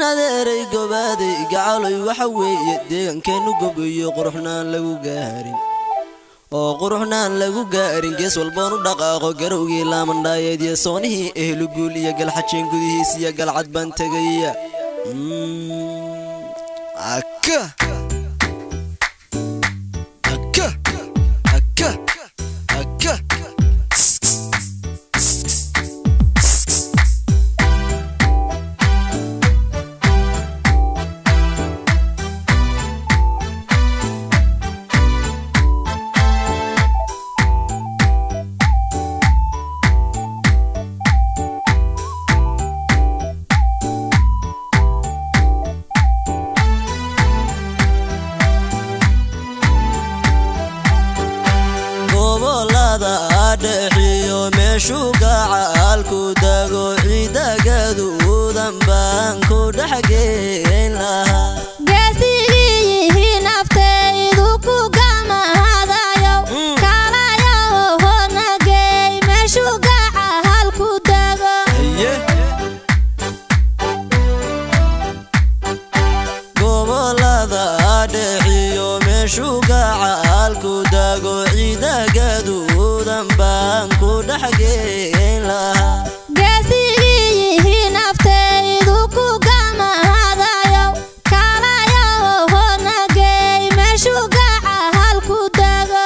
Inadeeray gobaaday gacaloy, waxa weeye deegaankeennu gobayo, quruxnaan lagu gaarin oo quruxnaan lagu gaarin. Gees walboon u dhaqaaqo, garowgii laamandhaayeed iyo soonihii ehluguul iyo galxajeen gudihiis iyo galcad baan tegaya. Aka aka aka aka. Gobolada dhexiyo meeshuu gacaalku dago, ciidagaduudan baan ku dhexgeyn lahaa. Geesigiiyihi naftaydu ku gamahadayow, kaalayow honagey meeshuu gaca halku dago. Haye, gobolada dhexiyo meeshuu gacaalku dago, ciidagaduudan baan ku dhexgeyn lahaa. Geesigiiyihi naftaydu ku gamahadayow, kaalayow honagey meeshuu gaca halku dago.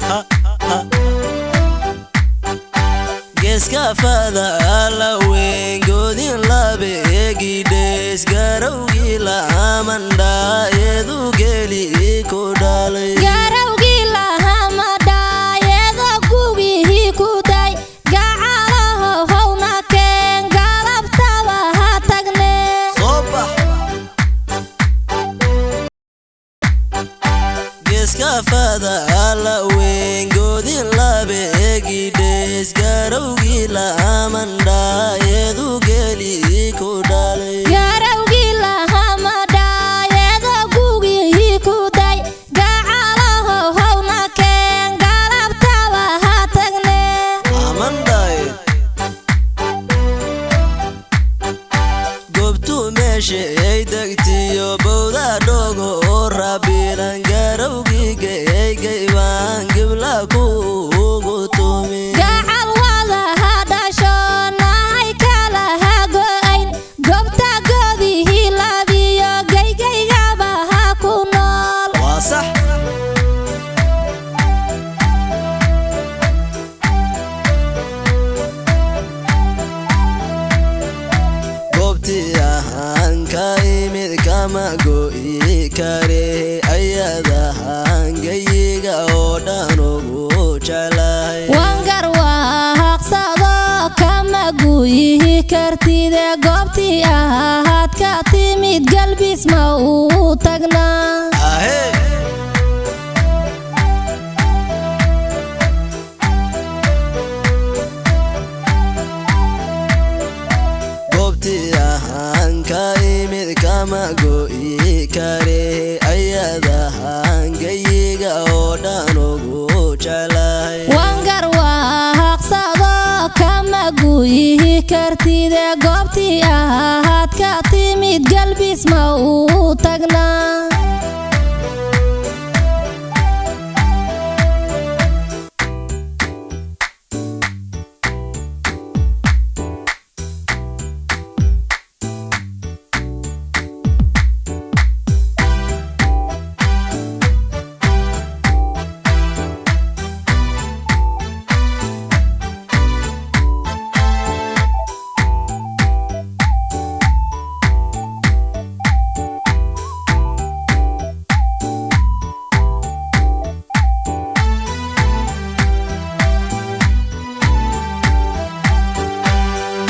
Ha, ha. Geeska fada la weyn, godin labeegidhees, garowgii laamandhaayadu geli ku dhalay. Garowgii lahamadhaayada gubihii ku day, gacalaho howna keen, galabtaba ha tagne. Soo bax. Geeska fada la weyn, godin labeegidhees, garowgii laamandhaayadu geli ku dhalay. Garowgii lahamadhaayada gubihii ku day, gacalaho howna keen, galabtaba ha tagne. Amandhaye goobtuu meesha ay degtiyo bowda dhogo oo rabilan, garowgii geeygay baan gibla kuugu tumi. Gacal wada ha dhasho nahay kala ha go'ayn, goobta goodihii labiyo geygaygaba ha ku nool. Waa sax. Goobtii ahaan ka imid kama go'i kare, ayadahaan geyiga oo dhan ugu jeclahay. Wangar waaqsado kama guyihi kartide, goobtii ahaad ka timid galbis ma uu tagnaa? Ahee. Goobtii ahaan ka imid kama go'i kare, ayadahaan geyiga oo dhan ugu jeclahay. Wangar waaqsado kama guyihi kartide, goobtii ahaad ka timid galbis ma uu tagnaa?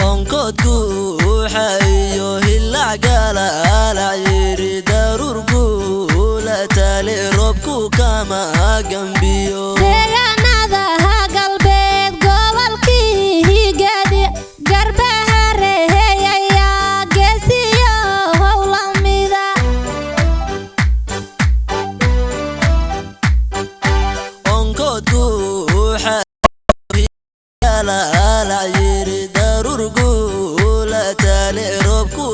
Onkoodku uxa iyo hilac galaalac yiri, daruurku la taale, roobku kama gambiyo. Deegaanada ha galbeed gobolkii higaadi, garbaha reheeyaya geesiyo howlamida. Onkoodku uxa galaalac yiri, daruurku la taale, roobku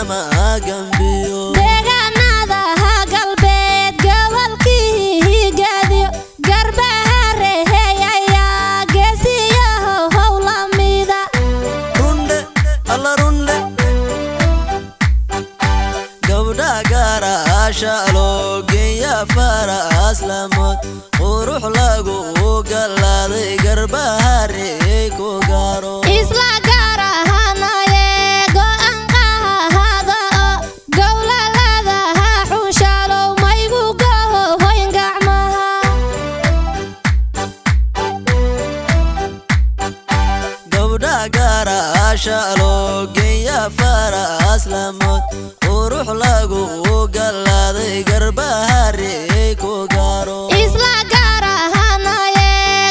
lama gambiyo. Deegaanada galbeed gobolkii gaadiyo garbaha reheeyaya geesiyaho howlamida. Rundhe alla rundhe, gabdha gaaraashaalo geeya faraas lamood, qurux lagu galaaday garbaha reey ku gaaro. Isla gaar ahaanaye go'aan qaada oo gowlaladaha xunshaalow maygu goho hoyn gacmaha. Gabdha gaaraashaalo geeya faraas lamood, qurux lagu galaaday garbaha reey ku gaaro. Isla gaar ahaanaye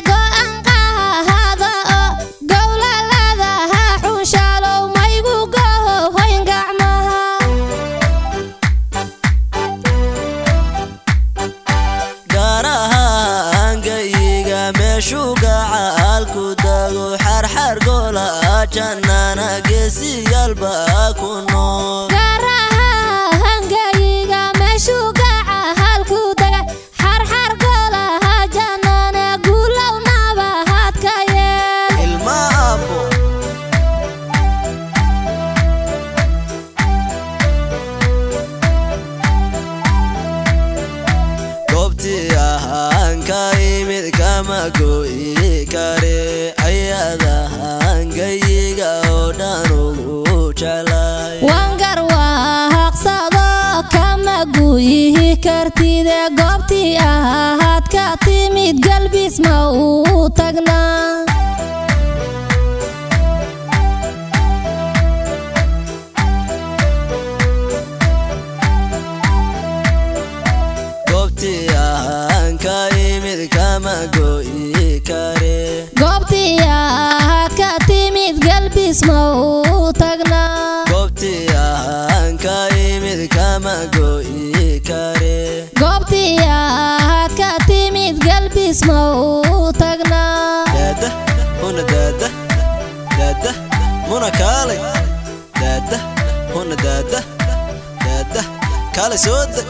go'aan qaada oo gowlaladaha xunshaalow maygu goho hoyn gacmaha. Gaar ahaan gayiga meeshuu gacaalku dago, xarxar goola jannana geesiyaalba ku nool. Gaarahangayiga meeshuu gaca halku daga, xarxar golaha jannana guulow nabahadka yeel. Ilma abbo goobtii ahaan ka imid kama go'i kare, ayadahaan gayiga oo dhan ugu jeclay. Wangar waaqsado kama guyihi kartide, goobtii ahaad ka timid galbis ma uu tagnaa. Goobtii ahaan ka imid kama go'i kare. Goobtii ahaad ka timid galbis ma uu tagnaa. Goobtii ahaan ka imid kama go'i kare. Goobtii ahaad ka timid galbis ma uu tagnaa. Daada huna daada, daada muna kaalay, daada huna daada, daada kaalay soo deg.